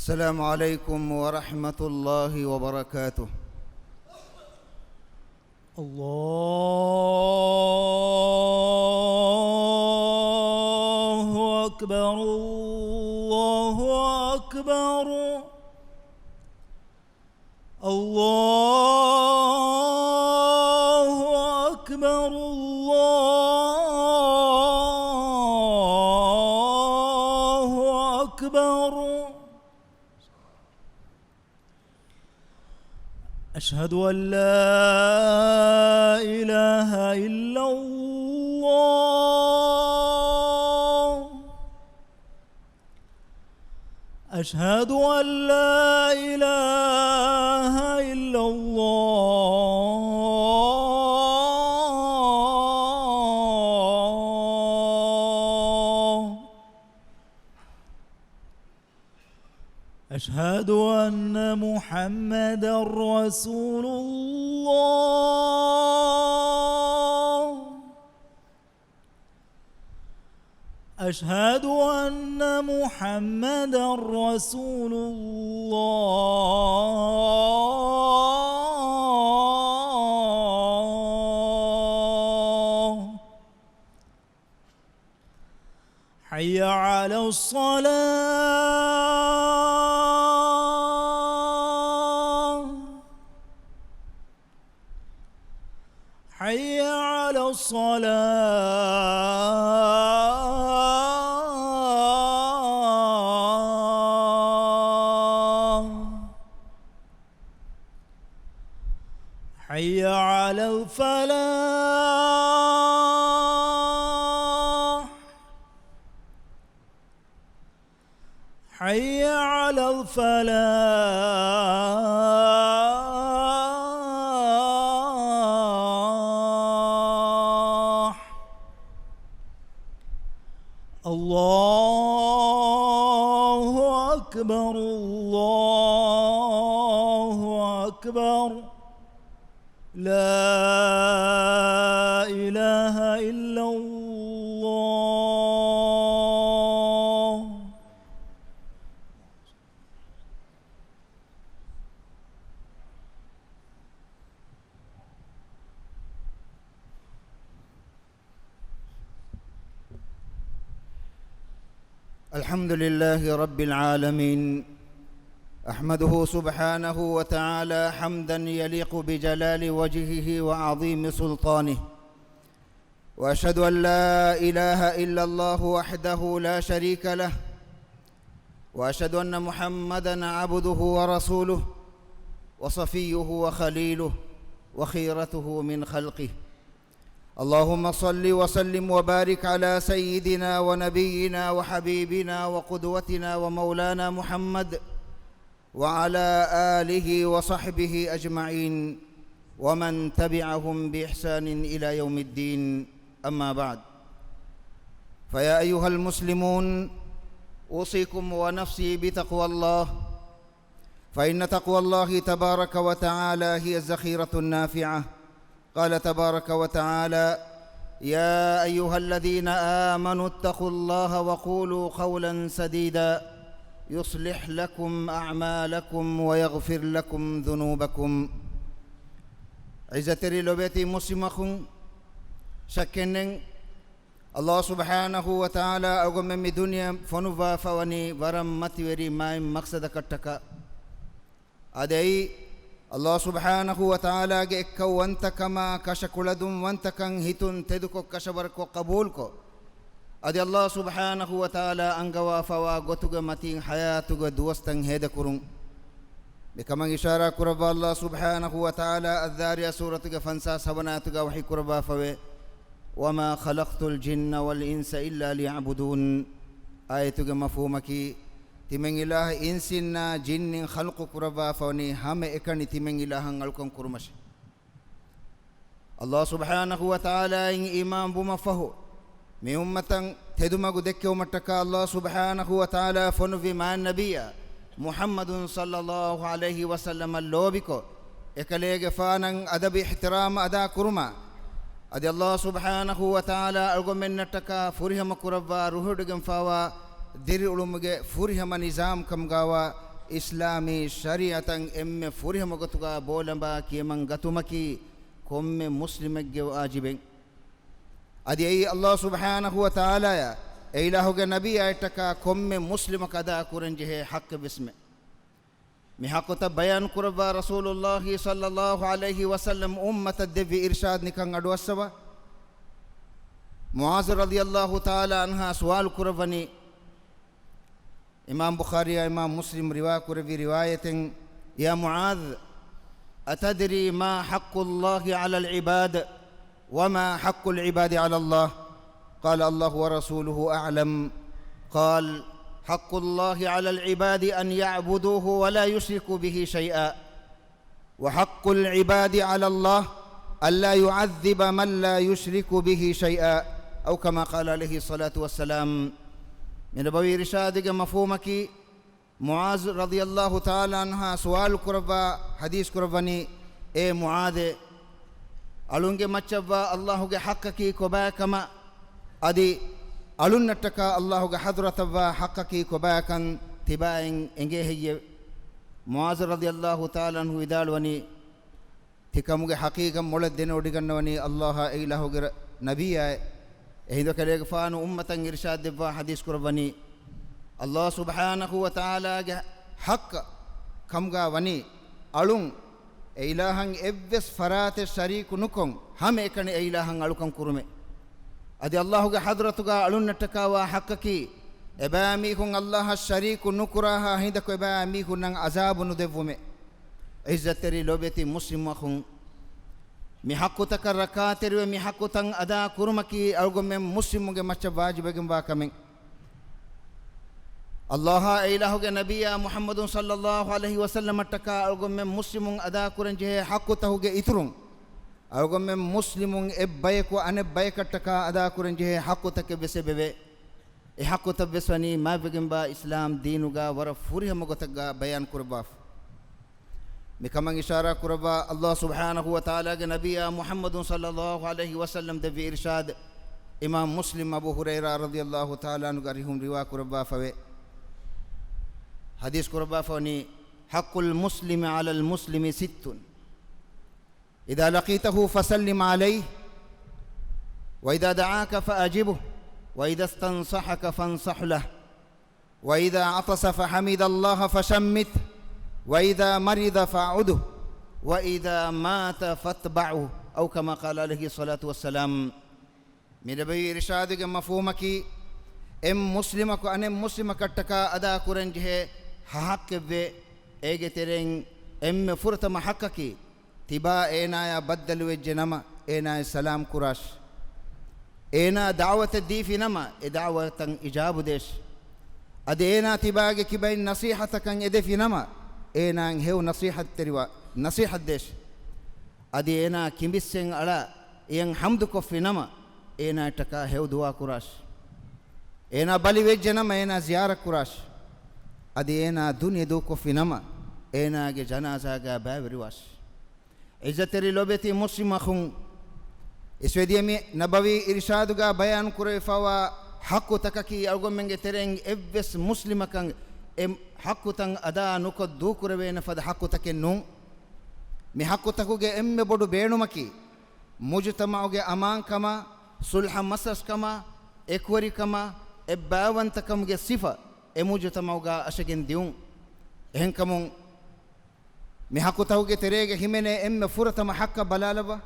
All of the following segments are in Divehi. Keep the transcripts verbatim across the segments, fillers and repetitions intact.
السلام عليكم ورحمة الله وبركاته. الله أكبر، الله أكبر، الله أكبر، الله أكبر. أشهد أن لا إله إلا الله. أشهد أن لا إله إلا الله. أشهد أن محمدا رسول الله. أشهد أن محمدا رسول الله. حي على الصلاة. حي على الصلاة. حي على الفلاح. حي على الفلاح. الله أكبر، الله أكبر. لا إله إلا الله. الحمد لله رب العالمين. أحمده سبحانه وتعالى حمدا يليق بجلال وجهه وعظيم سلطانه. وأشهد أن لا إله إلا الله وحده لا شريك له. وأشهد أن محمدا عبده ورسوله وصفيه وخليله وخيرته من خلقه. اللهم صل وسلم وبارك على سيدنا ونبينا وحبيبنا وقدوتنا ومولانا محمد وعلى آله وصحبه أجمعين ومن تبعهم بإحسان إلى يوم الدين. أما بعد، فيا أيها المسلمون، أوصيكم ونفسي بتقوى الله، فإن تقوى الله تبارك وتعالى هي الذخيرة النافعة. قال تبارك وتعالى: يا أيها الذين آمنوا اتقوا الله وقولوا قولا سديدا يصلح لكم أعمالكم ويغفر لكم ذنوبكم. ޢިއްޒަތްތެރި ލޮބެތި މުސްލިމް އަޚުން، ޝައްކެއްނެތް، ﷲ ސުބްޙާނަހޫ ވަތަޢާލާ އަޅުގަނޑުމެން މި ދުނިޔެ ފޮނުއްވާފަވަނީ ވަރަށް މަތިވެރި މާތް މަޤްޞަދަކަށްޓަކާ. އާދެ، އައި، ﷲ ސުބްޙާނަހޫ ވަތަޢާލާގެ އެއްކައުވަންތަކަމާ ކަށަކުޅަދުންވަންތަކަން ހިތުން ތެދުކޮށް ކަށަވަރުކޮށް ޤަބޫލުކޮށް، އަދި ﷲ ސުބްޙާނަހޫ ވަތަޢާލާ އަންގަވާފަވާ ގޮތުގެ މަތީން ޙަޔާތުގެ ދުވަސްތައް ހޭދަކުރުން. މިކަމަށް އިޝާރާ ކުރައްވާ ﷲ ސުބްޙާނަހޫ ވަތަޢާލާ އައްޛާރިޔާތް ސޫރަތުގެ ފަންސާސް ހަވަނަ އާޔަތުގަ ވަޙީ ކުރައްވާފަވޭ، وما خلقت الجن والإنس إلا ليعبدون. އާޔަތުގެ މަފްހޫމަކީ، ތިމަން އިލާހަށް އިންސިންނާ ޖިންނިން ޚަލްޤު ކުރައްވާފަވަނީ ހަމައެކަނި ތިމަން އިލާހަށް އަޅުކަން ކުރުމަށެ. ﷲ ސުބްޙާނަހޫ ވަތަޢާލާއިން އީމާންވުމަށްފަހު، މި އުއްމަތަށް ތެދުމަގު ދެއްކެވުމަށްޓަކާ ﷲ ސުބްޙާނަހޫ ވަތަޢާލާ ފޮނުއްވި މާތް ނަބިއްޔާ މުޙައްމަދު ޞައްލައްލާހު ޢަލައިހި ވަސައްލަމަށް ލޯބިކޮށް، އެކަލޭގެފާނަށް އަދަބު އިޙްތިރާމް އަދާ ކުރުމަށް، އަދި ﷲ ސުބްޙާނަހޫ ވަތަޢާލާ އަޅުގަނޑުމެންނަށްޓަކާ ފުރިހަމަ ކުރައްވާ ރުހިވޮޑިގެންފާވާ ދިރިއުޅުމުގެ ފުރިހަމަ ނިޒާމް ކަމުގާވާ އިސްލާމީ ޝަރީޢަތަށް އެންމެ ފުރިހަމަ ގޮތުގަ ބޯލަނބާ ކިޔަމަން ގަތުމަކީ ކޮންމެ މުސްލިމެއްގެ ވާޖިބެއް. އަދި އެއީ ﷲ ސުބްޙާނަހޫ ވަތަޢާލާއާ އެ އިލާހުގެ ނަބިއްޔާއަށްޓަކާ ކޮންމެ މުސްލިމަކަށް އަދާ ކުރަން ޖެހޭ ޙައްޤެއްވެސްމެ. މި ޙައްޤުތައް ބަޔާން ކުރައްވާ ރަސޫލުﷲ ޞައްލަﷲ ޢަލައިހި ވަސައްލަމް އުއްމަތަށް ދެއްވި އިރްޝާދު ނިކަން އަޑުއައްސަވާ. މުޢާޛު ރަޟިޔަﷲ ތަޢާލާ ޢަންހާ ސުވާލު ކުރައްވަނީ، އިމާމް ބުޚާރީއާ އިމާމް މުސްލިމް ރިވާކުރެއްވި ރިވާޔަތެއް، يا معاذ، أتدري ما حق الله على العباد؟ وما حق العباد على الله؟ قال: الله ورسوله أعلم. قال: حق الله على العباد أن يعبدوه ولا يشركوا به شيئا، وحق العباد على الله ألا يعذب من لا يشرك به شيئا، أو كما قال عليه الصلاة والسلام. މި ނަބަވީ އިރްޝާދުގެ މަފްހޫމަކީ، މުޢާޛު ރަޟިޔަﷲ ތަޢާލާ ޢަންހާ ސުވާލު ކުރައްވާ ޙަދީޘް ކުރައްވަނީ، އޭ މުޢާޛޭ، އަޅުންގެ މައްޗަށްވާ ﷲގެ ޙައްޤަކީ ކޮބާކަމަށް، އަދި އަޅުންނަށްޓަކާ ﷲގެ ޙަޟްރަތަށްވާ ޙައްޤަކީ ކޮބާކަން ތިބާއިން އެނގޭ ހެއްޔެވެ؟ މުޢާޛު ރަޟިޔަﷲ ތަޢާލާ ޢަންހު ވިދާޅުވަނީ، ތިކަމުގެ ޙަޤީޤަތް މޮޅަށް ދެނެވޮޑިގަންނަވަނީ ﷲއާ އެ އިލާހުގެ ރަ-، ނަބިއްޔާއޭ. އެހިނދު ކަލޭގެފާނު އުއްމަތަށް އިރްޝާދު ދެއްވާ ޙަދީޘް ކުރައްވަނީ، ﷲ ސުބްޙާނަހޫ ވަތަޢާލާގެ ޙައްޤަށް ކަމުގަ ވަނީ، އަޅުން އެ އިލާހަށް އެއްވެސް ފަރާތެއް ޝަރީކު ނުކޮށް، ހަމައެކަނި އެ އިލާހަށް އަޅުކަން ކުރުމޭ. އަދި ﷲގެ ޙަޟްރަތުގަ އަޅުންނަށްޓަކާވާ ޙައްޤަކީ، އެބައިމީހުން ﷲއަށް ޝަރީކު ނުކުރާހާ ހިނދަކު އެބައިމީހުންނަށް ޢަޛާބު ނުދެއްވުމޭ. ޢިއްޒަތްތެރި ލޯބިވެތި މުސްލިމް އަޚުން، މި ޙައްޤުތަކަށް ރައްކާތެރިވެ، މި ޙައްޤުތައް އަދާ ކުރުމަކީ އަޅުގަނޑުމެން މުސްލިމުންގެ މައްޗަށް ވާޖިބުވެގެންވާ ކަމެއް. ﷲއާ އެ އިލާހުގެ ނަބިއްޔާ މުޙައްމަދު ޞައްލަﷲ ޢަލައިހި ވަސައްލަމަށްޓަކާ އަޅުގަނޑުމެން މުސްލިމުން އަދާކުރަން ޖެހޭ ޙައްޤުތަކުގެ އިތުރުން، އަޅުގަނޑުމެން މުސްލިމުން އެއްބަޔަކު އަނެއްބަޔަކަށްޓަކާ އަދާކުރަން ޖެހޭ ޙައްޤުތަކެއްވެސް އެބެވޭ. އެ ޙައްޤުތައްވެސް ވަނީ މާތްވެގެންވާ އިސްލާމް ދީނުގަ ވަރަށް ފުރިހަމަ ގޮތަށްގަ ބަޔާން ކުރައްވާފަ. މިކަމަށް އިޝާރާ ކުރައްވާ، ﷲ ސުބްޙާނަހޫ ވަތަޢާލާގެ ނަބިއްޔާ މުޙައްމަދު ޞައްލަﷲ ޢަލައިހި ވަސައްލަމް ދެއްވި އިރްޝާދު، އިމާމް މުސްލިމް އަބޫ ހުރައިރާ ރަޟިޔަﷲ ތަޢާލާ ޢަންހުގެ އަރިހުން ރިވާ ކުރައްވާފަވޭ. ޙަދީޘް ކުރައްވާފަވަނީ، حق المسلم على المسلم ست، إذا لقيته فسلم عليه، وإذا دعاك فأجبه، وإذا استنصحك فانصح له، وإذا عطس فحمد الله فشمته، وإذا مرض فعده، وإذا مات فاتبعه، أو كما قال عليه الصلاة والسلام. މި ނަބަވީ އިރްޝާދުގެ މަފްހޫމަކީ، އެއް މުސްލިމަކު އަނެއް މުސްލިމަކަށްޓަކާ އަދާ ކުރަން ޖެހޭ ޙައްޤެއްވޭ. އޭގެ ތެރެއިން އެންމެ ފުރަތަމަ ޙައްޤަކީ، ތިބާ އޭނާޔާ ބައްދަލުވެއްޖެ ނަމަ، އޭނާޔަށް ސަލާމް ކުރާށި. އޭނާ ދަޢުވަތެއް ދީފި ނަމަ، އެ ދަޢުވަތަށް އިޖާބު ދޭށި. އަދި އޭނާ ތިބާގެ ކިބައިން ނަޞީޙަތަކަށް އެދެފި ނަމަ، އޭނާއަށް ހެޔޮ ނަޞީޙަތްތެރިވާ، ނަޞީޙަތް ދޭށި. އަދި އޭނާ ކިނބިއްސެން އަޅާ އެޔަށް ޙަމްދުކޮށްފި ނަމަ، އޭނާއަށްޓަކާ ހެޔޮ ދުޢާ ކުރާށި. އޭނާ ބަލި ވެއްޖެ ނަމަ، އޭނާ ޒިޔާރަތް ކުރާށި. އަދި އޭނާ ދުނިޔެ ދޫކޮށްފި ނަމަ، އޭނާގެ ޖަނާޒާގަ ބައިވެރިވާށި. ޢިއްޒަތްތެރި ލޯބިވެތި މުސްލިމް އަޚުން، އިސްވެދިޔަ މި ނަބަވީ އިރްޝާދުގަ ބަޔާން ކުރެވިފައިވާ ޙައްޤުތަކަކީ، އަޅުގަނޑުމެންގެ ތެރެއިން އެއްވެސް މުސްލިމަކަށް އެ ޙައްޤުތައް އަދާ ނުކޮށް ދޫކުރެވޭނެ ފަދަ ޙައްޤުތަކެއް ނޫން. މި ޙައްޤުތަކުގެ އެންމެ ބޮޑު ބޭނުމަކީ، މުޖުތަމަޢުގެ އަމާންކަމާ، ޞުލްޙަ މަސަލަސްކަމާ، އެކުވެރިކަމާ، އެއްބައިވަންތަކަމުގެ ސިފަ އެ މުޖުތަމަޢުގަ އަށަގެން ދިއުން. އެހެންކަމުން، މި ޙައްޤުތަކުގެ ތެރޭގަ ހިމެނޭ އެންމެ ފުރަތަމަ ޙައްޤަށް ބަލާލައްވާ.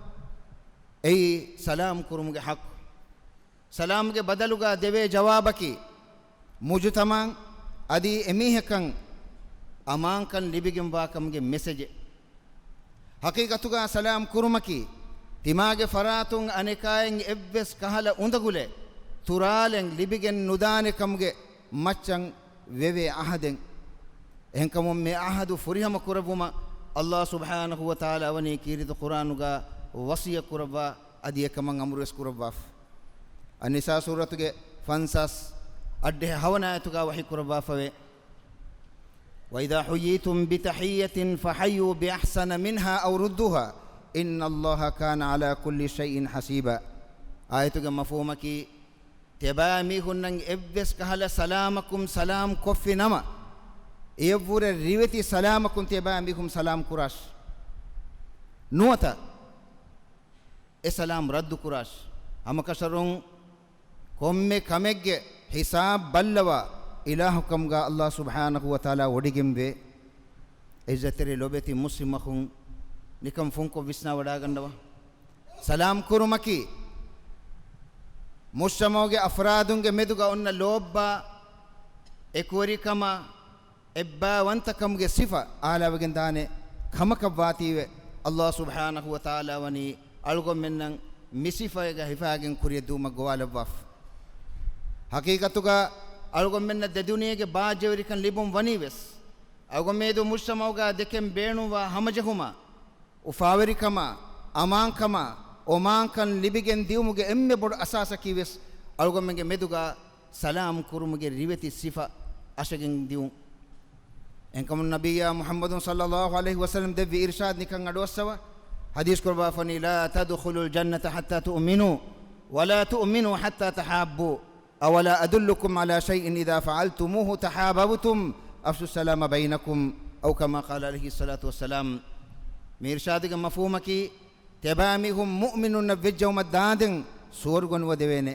އެއީ ސަލާމް ކުރުމުގެ ޙައްޤު. ސަލާމްގެ ބަދަލުގަ ދެވޭ ޖަވާބަކީ، މުޖުތަމަޢަށް އަދި އެމީހަކަށް އަމާންކަން ލިބިގެންވާކަމުގެ މެސެޖެއް. ޙަޤީޤަތުގަ ސަލާމް ކުރުމަކީ، ތިމާގެ ފަރާތުން އަނެކާއިން އެއްވެސް ކަހަލަ އުނދަގުލެއް ތުރާލެއް ލިބިގެން ނުދާނެ ކަމުގެ މައްޗަށް ވެވޭ އަހަދެއް. އެހެންކަމުން މި އަހަދު ފުރިހަމަ ކުރެއްވުމަށް ﷲ ސުބްޙާނަހޫ ވަތަޢާލާ ވަނީ ކީރިތި ޤުރްއާނުގަ ވަޞިއްޔަތް ކުރައްވާ، އަދި އެކަމަށް އަމުރުވެސް ކުރައްވާފަ. އައްނިސާ ސޫރަތުގެ ފަންސާސް އަށްޑިހަ ހަވަނަ އާޔަތުގަ ވަޙީ ކުރައްވާފަވޭ. وإذا حييتم بتحية فحيوا بأحسن منها أو ردوها إن الله كان على كل شيء حسيبا. އާޔަތުގެ މަފްހޫމަކީ، ތިބާ މީހުންނަށް އެއްވެސް ކަހަލަ ސަލާމަކުން ސަލާމް ކޮށްފި ނަމަ، އެޔަށްވުރެ ރިވެތި ސަލާމަކުން ތިޔަބައިމީހުން ސަލާމް ކުރާށި. ނުވަތަ އެ ސަލާމް ރައްދު ކުރާށި. ހަމަކަށަވަރުން ކޮންމެ ކަމެއްގެ ހިސާބް ބައްލަވާ އިލާހުކަމުގަ ﷲ ސުބްޙާނަހޫ ވަތަޢާލާ ވޮޑިގެންވޭ. ޢިއްޒަތްތެރި ލޮބެތި މުސްލިމް އަޚުން، ނިކަން ފުންކޮށް ވިސްނާވަޑާގަންނަވާ. ސަލާމް ކުރުމަކީ މުޖްތަމަޢުގެ އަފްރާދުންގެ މެދުގަ އޮންނަ ލޯބިވާ، އެކުވެރިކަމާ، އެއްބައިވަންތަކަމުގެ ސިފަ އާލާވެގެން ދާނެ ކަމަކަށް ވާތީވެ، ﷲ ސުބްޙާނަހޫ ވަތަޢާލާ ވަނީ އަޅުގަނޑުމެންނަށް މި ސިފައިގަ ހިފާގެން ކުރިޔަށް ދިއުމަށް ގޮވާލައްވާފަ. ޙަޤީޤަތުގަ އަޅުގަނޑުމެންނަށް ދެދުނިޔޭގެ ބާއްޖަވެރިކަން ލިބުން ވަނީވެސް، އަޅުގަނޑުމެން މުޖްތަމަޢުގަ ދެކެން ބޭނުންވާ ހަމަޖެހުމާ، އުފާވެރިކަމާ، އަމާންކަމާ، އޮމާންކަން ލިބިގެން ދިއުމުގެ އެންމެ ބޮޑު އަސާސަކީ ވެސް އަޅުގަނޑުމެންގެ މެދުގަ ސަލާމް ކުރުމުގެ ރިވެތި ސިފަ އަށަގެން ދިއުން. އެހެންކަމުން ނަބިއްޔާ މުޙައްމަދު ޞައްލައްލާހު ޢަލައިހި ވަސައްލަމް ދެއްވި އިރްޝާދް ނިކަން އަޑުއައްސަވާ، ޙަދީޘް ކުރައްވާފަނީ، لا تدخلوا الجنة حتى تؤمنوا ولا تؤمنوا حتى تحابوا أولا أدلكم على شيء إذا فعلتموه تحاببتم أفشوا السلام بينكم أو كما قال عليه الصلاة والسلام. މި އިރްޝާދުގެ މަފްހޫމަކީ، ތިޔަބައިމީހުން މުއުމިނުންނަށް ވެއްޖައުމަށް ދާނދެން ސުވަރުގަ ނުވަދެވޭނެ.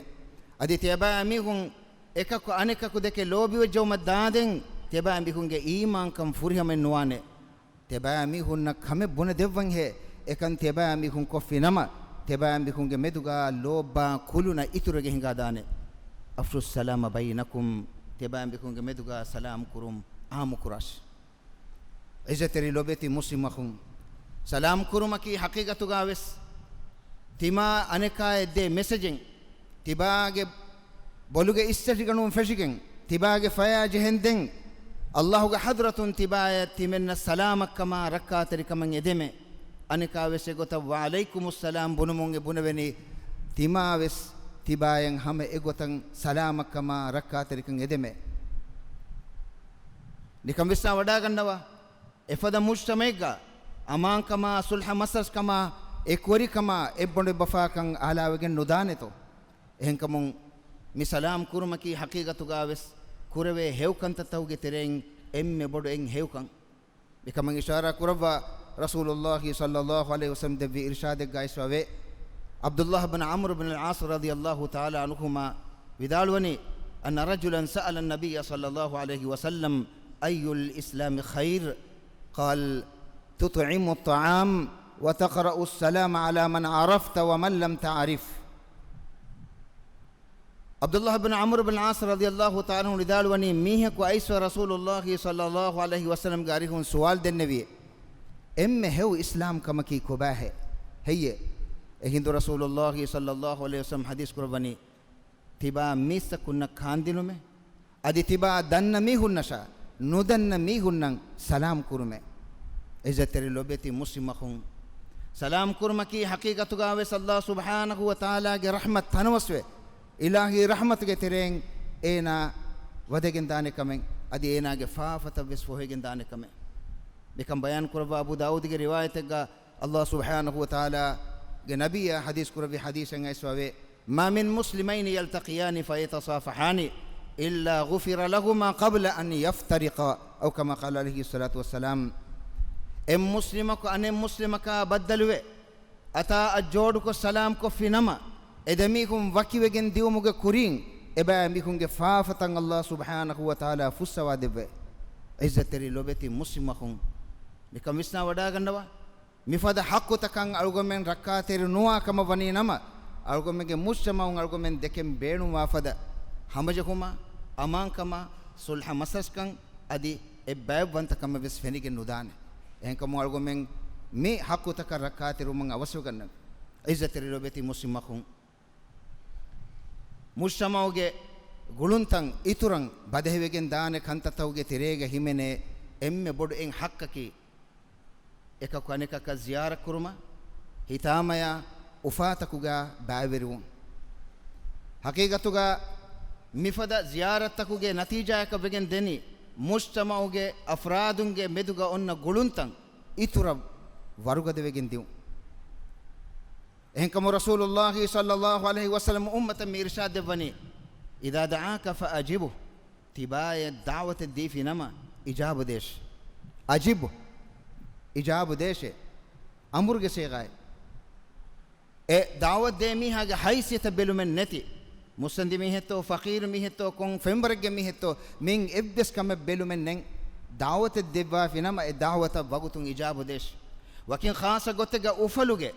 އަދި ތިޔަބައިމީހުން އެކަކު އަނެކަކު ދެކެ ލޯބިވެއްޖައުމަށް ދާނދެން ތިޔަބައިމީހުންގެ އީމާންކަން ފުރިހަމައެއް ނުވާނެ. ތިޔަބައިމީހުންނަށް ކަމެއް ބުނެދެއްވަންހޭ، އެކަން ތިޔަބައިމީހުން ކޮށްފި ނަމަ، ތިޔަބައިމީހުންގެ މެދުގަ ލޯބިވާ ކުލުނަށް އިތުރުވެގެން ހިނގާދާނެ. أفشوا السلام بينكم، ތިޔަބައިމީހުންގެ މެދުގަ ސަލާމް ކުރުން ޢާއްމު ކުރާށި. ޢިއްޒަތްތެރި ލޮބެތި މުސްލިމް އަޚުން، ސަލާމް ކުރުމަކީ ޙަޤީޤަތުގަ ވެސް ތިމާ އަނެކާއަށް ދޭ މެސެޖެއް، ތިބާގެ ބޮލުގެ އިސްތަށިގަނޑުން ފެށިގެން، ތިބާގެ ފަޔާ ޖެހެންދެން، ﷲގެ ޙަޟްރަތުން ތިބާއަށް ތިމެންނަށް ސަލާމަށްކަމާ ރައްކާތެރިކަމަށް އެދެމެ. އަނެކާ ވެސް އެގޮތަށް ވަޢަލައިކުމުއްސަލާމް ބުނުމުން އެ ބުނެވެނީ، ތިމާ ވެސް ތިބާއަށް ހަމަ އެގޮތަށް ސަލާމަށްކަމާ ރައްކާތެރިކަން އެދެމެ. ނިކަން ވިސްނާ ވަޑާގަންނަވާ. އެފަދަ މުޖްތަމަޢެއްގަ އަމާންކަމާ، ޞުލްޙަ މަސަލަސްކަމާ، އެކުވެރިކަމާ، އެއްބަނޑު އެއްބަފާކަން އާލާވެގެން ނުދާނެތޯ؟ އެހެންކަމުން މި ސަލާމް ކުރުމަކީ ޙަޤީޤަތުގަ ވެސް ކުރެވޭ ހެޔޮ ކަންތައްތަކުގެ ތެރެއިން އެންމެ ބޮޑު އެއް ހެޔޮކަން. މިކަމަށް އިޝާރާ ކުރައްވާ ރަސޫލުﷲ ޞައްލައްލާހު ޢަލައިހި ވަސައްލަމް ދެއްވި އިރްޝާދެއްގައި ވެސް ވޭ. ޢަބްދުﷲ ބިން ޢަމްރު ބިން އަލްޢާޞް ރަޟިޔަﷲ ތަޢާލާ ޢަންހުމާ ވިދާޅުވަނީ، أن رجلا سأل النبي صلى الله عليه وسلم، أي الإسلام خير؟ قال، تطعم الطعام وتقرأ السلام على من عرفت ومن لم تعرف. ޢަބްދުﷲ ބިން ޢަމްރު ބިން ޢާޞް ރަޟިޔަﷲ ތަޢާލާ ޢަންހު ވިދާޅުވަނީ، މީހަކު އައިސްފަ ރަސޫލުﷲ ޞައްލައްލާހު ޢަލައިހި ވަސައްލަމްގެ އަރިހުން ސުވާލު ދެންނެވި، އެންމެ ހެޔޮ އިސްލާމް ކަމަކީ ކޮބާހޭ؟ ހެއްޔޭ؟ އެހިނދު ރަސޫލުﷲ ޞައްލައްލާހު ޢަލައިހި ވަސައްލަމް ޙަދީޘް ކުރައްވަނީ، ތިބާ މީސްތަކުންނަށް ކާންދިނުމޭ. އަދި ތިބާ ދަންނަ މީހުންނަށާ ނުދަންނަ މީހުންނަށް ސަލާމް ކުރުމޭ. ޢިއްޒަތްތެރި ލޮބެތި މުސްލިމް އަޚުން، ސަލާމް ކުރުމަކީ ޙަޤީޤަތުގަ ވެސް ﷲ ސުބްޙާނަހޫ ވަތަޢާލާގެ ރަޙްމަތް ތަނަވަސްވެ، އިލާހީ ރަޙްމަތުގެ ތެރެއިން އޭނާ ވަދެގެން ދާނެ ކަމެއް، އަދި އޭނާގެ ފާފަތައް ވެސް ފޮހެގެން ދާނެ ކަމެއް. މިކަން ބަޔާން ކުރައްވާ އަބޫ ދާވޫދުގެ ރިވާޔަތެއްގަ، ﷲ ސުބްޙާނަހޫ ވަތަޢާލާގެ ނަބިއްޔާ ޙަދީޘް ކުރެއްވި ޙަދީޘެއް އައިސްފަ ވޭ، ما من مسلمين يلتقيان فيتصافحان إلا غفر لهما قبل أن يفترقا، أو كما قال عليه الصلاة والسلام. އެއް މުސްލިމަކު އަނެއް މުސްލިމަކާ ބައްދަލުވެ، އަތާ އަށް ޖޯޑުކޮށް ސަލާމް ކޮށްފި ނަމަ، އެ ދެމީހުން ވަކިވެގެން ދިއުމުގެ ކުރިން، އެބައިމީހުންގެ ފާފަތައް ﷲ ސުބްޙާނަހޫ ވަތަޢާލާ ފުއްސަވާ ދެއްވޭ. ޢިއްޒަތްތެރި ލޮބެތި މުސްލިމް އަޚުން، މިކަން ވިސްނާ ވަޑާގަންނަވާ. މިފަދަ ޙައްޤުތަކަށް އަޅުގަނޑުމެން ރައްކާތެރި ނުވާ ކަމަށް ވަނީ ނަމަ، އަޅުގަނޑުމެންގެ މުޖްތަމަޢުން އަޅުގަނޑުމެން ދެކެން ބޭނުންވާ ފަދަ ހަމަޖެހުމާ، އަމާންކަމާ، ޞުލްޙަ މަސަލަސްކަން އަދި އެއްބައިވަންތަކަމެއް ވެސް ފެނިގެން ނުދާނެ. އެހެންކަމުން އަޅުގަނޑުމެން މި ޙައްޤުތަކަށް ރައްކާތެރިވުމަށް އަވަސްވެގަންނަން. ޢިއްޒަތްތެރި ލޮބެތި މުސްލިމް އަޚުން، މުޖްތަމަޢުގެ ގުޅުންތައް އިތުރަށް ބަދަހިވެގެން ދާނެ ކަންތައްތަކުގެ ތެރޭގަ ހިމެނޭ އެންމެ ބޮޑު އެއް ޙައްޤަކީ، އެކަކު އަނެކަކަށް ޒިޔާރަތް ކުރުމަށް، ހިތާމަޔާ އުފާތަކުގަ ބައިވެރިވުން. ޙަޤީޤަތުގަ މިފަދަ ޒިޔާރަތްތަކުގެ ނަތީޖާއަކަށް ވެގެން ދެނީ، މުޖްތަމަޢުގެ އަފްރާދުންގެ މެދުގަ އޮންނަ ގުޅުންތައް އިތުރަށް ވަރުގަދަވެގެން ދިއުން. އެހެންކަމުން ރަސޫލުﷲ ޞައްލައްލާހު ޢަލައިހި ވަސައްލަމަ އުއްމަތަށް މި އިރުޝާދު ދެއްވަނީ، إذا دعاك فأجبه، ތިބާއަށް ދަޢުވަތެއް ދީފި ނަމަ، އިޖާބު ދޭށޭ. އަޖިބު. އިޖާބު ދޭށޭ. އަމުރުގެ ސޭގާއެއް. އެ ދަޢުވަތު ދޭ މީހާގެ ހައިސިއްޔަތަށް ބެލުމެއް ނެތި، މުއްސަނދި މީހެއްތޯ، ފަޤީރު މީހެއްތޯ، ކޮން ފެންވަރެއްގެ މީހެއްތޯ، މިއިން އެއްވެސް ކަމެއް ބެލުމެއް ނެތް. ދަޢުވަތެއް ދެއްވާފި ނަމަ، އެ ދަޢުވަތަށް ވަގުތުން އިޖާބު ދޭށޭ. ވަކިން ޚާއްޞަ ގޮތެއްގަ އުފަލުގެ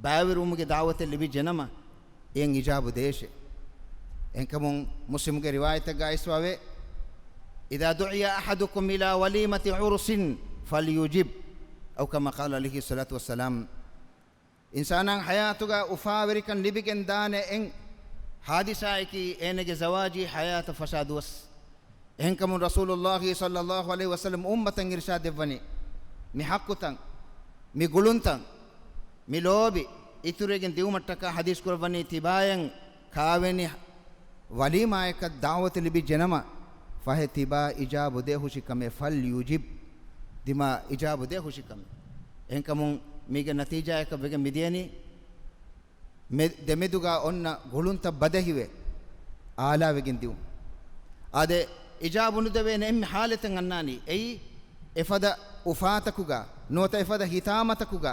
ބައިވެރިވުމުގެ ދަޢުވަތެއް ލިބިއްޖެ ނަމަ، އެއަށް އިޖާބު ދޭށޭ. އެހެންކަމުން މުސްލިމުގެ ރިވާޔަތެއްގަ އައިސްފަވޭ، إذا دعي أحدكم إلى وليمة عرس فليجب، أو كما قال عليه الصلاة والسلام. އިންސާނާ ޙަޔާތުގަ އުފާވެރިކަން ލިބިގެން ދާނެ އެއް ޙާދިސާއަކީ އޭނަގެ ޒަވާޖީ ޙަޔާތަށް ފަށާ ދުވަސް. އެހެންކަމުން ރަސޫލުﷲ ޞައްލަﷲ ޢަލައިހި ވަސައްލަމް އުއްމަތަށް އިރުޝާދު ދެއްވަނީ، މި ޙައްޤުތައް، މި ގުޅުންތައް، މި ލޯބި އިތުރުވެގެން ދިއުމަށްޓަކާ ޙަދީޘް ކުރައްވަނީ، ތިބާޔަށް ކާވެނި ވަލީމާއަކަށް ދަޢުވަތު ލިބިއްޖެ ނަމަ، ފަހެ ތިބާ އިޖާބު ދޭ ހުށި ކަމެއް، فليجب، ތިބާ އިޖާބު ދޭ ހުށި ކަމެއް. އެހެންކަމުން މީގެ ނަތީޖާއަކަށް ވެގެން މިދިޔަނީ، މެ-، ދެމެދުގަ އޮންނަ ގުޅުންތައް ބަދަހިވެ، އާލާވެގެން ދިއުން. އާދެ، އިޖާބު ނުދެވޭނެ އެންމެ ޙާލަތެއް އަންނާނީ. އެއީ، އެފަދަ އުފާތަކުގަ، ނުވަތަ އެފަދަ ހިތާމަތަކުގަ،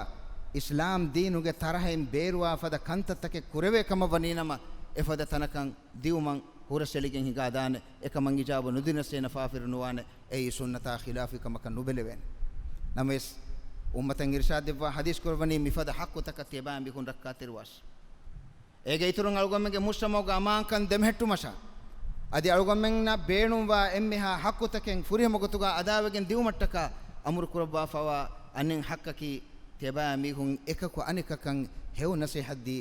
އިސްލާމް ދީނުގެ ތަރަހައިން ބޭރުވާ ފަދަ ކަންތައްތަކެއް ކުރެވޭ ކަމަށް ވަނީ ނަމަ، އެފަދަ ތަނަކަށް ދިއުމަށް ހުރަސްއެޅިގެން ހިނގާދާނެ. އެކަމަށް އިޖާބު ނުދިނަސް އޭނަ ފާފިރު ނުވާނެ. އެއީ ސުންނަތާ ޚިލާފީ ކަމަކަށް ނުބެލެވޭނެ. ނަމަވެސް، އުއްމަތަށް އިރުޝާދު ދެއްވާ ޙަދީޘް ކުރައްވަނީ މިފަދަ ޙައްޤުތަކަށް ތިޔަބައިމީހުން ރައްކާތެރިވާށޭ. އޭގެ އިތުރުން އަޅުގަނޑުމެންގެ މުޖްތަމަޢުގަ އަމާންކަން ދެމެހެއްޓުމަށާ، އަދި އަޅުގަނޑުމެންނަށް ބޭނުންވާ އެންމެހާ ޙައްޤުތަކެއް ފުރިހަމަ ގޮތުގަ އަދާވެގެން ދިއުމަށްޓަކާ އަމުރު ކުރައްވާފަވާ އަނެއް ޙައްޤަކީ، ތިޔަބައިމީހުން އެކަކު އަނެކަކަށް ހެޔޮ ނަޞޭޙަތްދީ،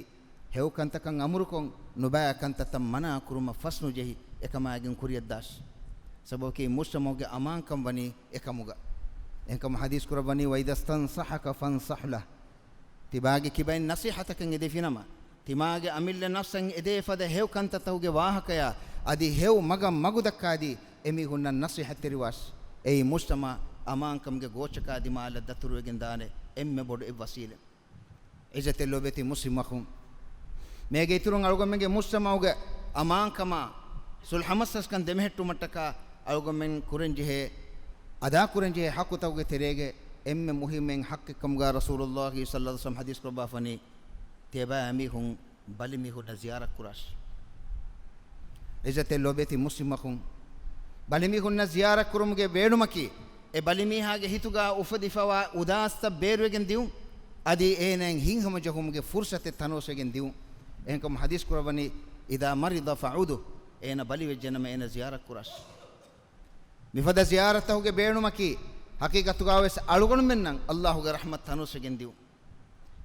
ހެޔޮ ކަންތަކަށް އަމުރުކޮށް، ނުބައި ކަންތައްތައް މަނާ ކުރުމަށް ފަސްނުޖެހި، އެކަމާގެން ކުރިޔަށްދާށޭ. ސަބަބަކީ މުޖްތަމަޢުގެ އަމާންކަން ވަނީ އެކަމުގަ. އެހެންކަމުން ޙަދީޘް ކުރައްވަނީ، وإذا استنصحك فانصح له. ތިބާގެ ކިބައިން ނަޞޭޙަތަކަށް އެދެފިނަމަ، ތިމާގެ އަމިއްލަ ނަފްސަށް އެދޭ ފަދަ ހެޔޮ ކަންތައްތަކުގެ ވާހަކަޔާ އަދި ހެޔޮ މަގަށް މަގުދައްކާދީ، އެމީހުންނަށް ނަޞޭޙަތްތެރިވާށޭ. އެއީ މުޖްތަމަޢު އަމާންކަމުގެ ގޯއްޗަކާ ދިމާލަށް ދަތުރުވެގެންދާނެ އެންމެ ބޮޑު އެއް ވަސީލަތް. ޢިއްޒަތްތެރި ލޯބިވެތި މުސްލިމް އަޚުން، މޭގެ އިތުރުން އަޅުގަނޑުމެންގެ މުޖްތަމަޢުގެ އަމާންކަމާ، ޞުލްޙަ މަސަލަސްކަން ދެމެހެއްޓުމަށްޓަކާ އަޅުގަނޑުމެން ކުރަންޖެހޭ، އަދާކުރަންޖެހޭ ޙައްޤުތަކުގެ ތެރޭގެ އެންމެ މުހިއްމު އެއް ޙައްޤެއްކަމުގަ ރަސޫލުﷲ ޞައްލަﷲ ޢަލައިހި ވަސައްލަމް ޙަދީޘް ކުރައްވާފަނީ، ތިޔަބައިމީހުން ބަލިމީހުންނަށް ޒިޔާރަތް ކުރާށޭ. ޢިއްޒަތްތެރި ލޯބިވެތި މުސްލިމް އަޚުން، ބަލިމީހުންނަށް ޒިޔާރަތް ކުރުމުގެ ބޭނުމަކީ، އެ ބަލިމީހާގެ ހިތުގަ އުފެދިފަވާ އުދާސްތައް ބޭރުވެގެން ދިއުން، އަދި އޭނައަށް ހިތްހަމަޖެހުމުގެ ފުރުޞަތެއް ތަނަވަސްވެގެން ދިއުން. އެހެންކަމުން ޙަދީޘް ކުރައްވަނީ، إذا مرض فعوده، އޭނަ ބަލިވެއްޖެނަމަ އޭނަ ޒިޔާރަތް ކުރާށޭ. މިފަދަ ޒިޔާރަތްތަކުގެ ބޭނުމަކީ، ޙަޤީޤަތުގަވެސް އަޅުގަނޑުމެންނަށް ﷲގެ ރަޙްމަތް ތަނަވަސްވެގެން ދިއުން.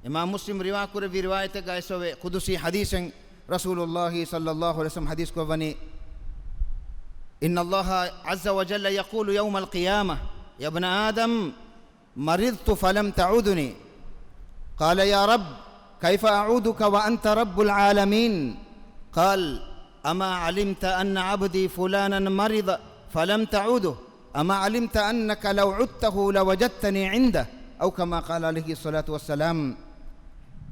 އިމާމް މުސްލިމް ރިވާކުރެއްވި ރިވާޔަތެއްގައި އައިސްފަވޭ، ޤުދުސީ ޙަދީޘެއް ރަސޫލުﷲ ޞައްލަﷲ ޢަލައިހި ވަސައްލަމް ޙަދީޘް ކުރައްވަނީ، إن الله عز وجل يقول يوم القيامة، يا ابن آدم، مرضت فلم تعدني. قال، يا رب، كيف أعودك وأنت رب العالمين؟ قال، أما علمت أن عبدي فلانا مرض فلم تعده؟ أما علمت أنك لو عدته لوجدتني عنده؟ أو كما قال عليه الصلاة والسلام.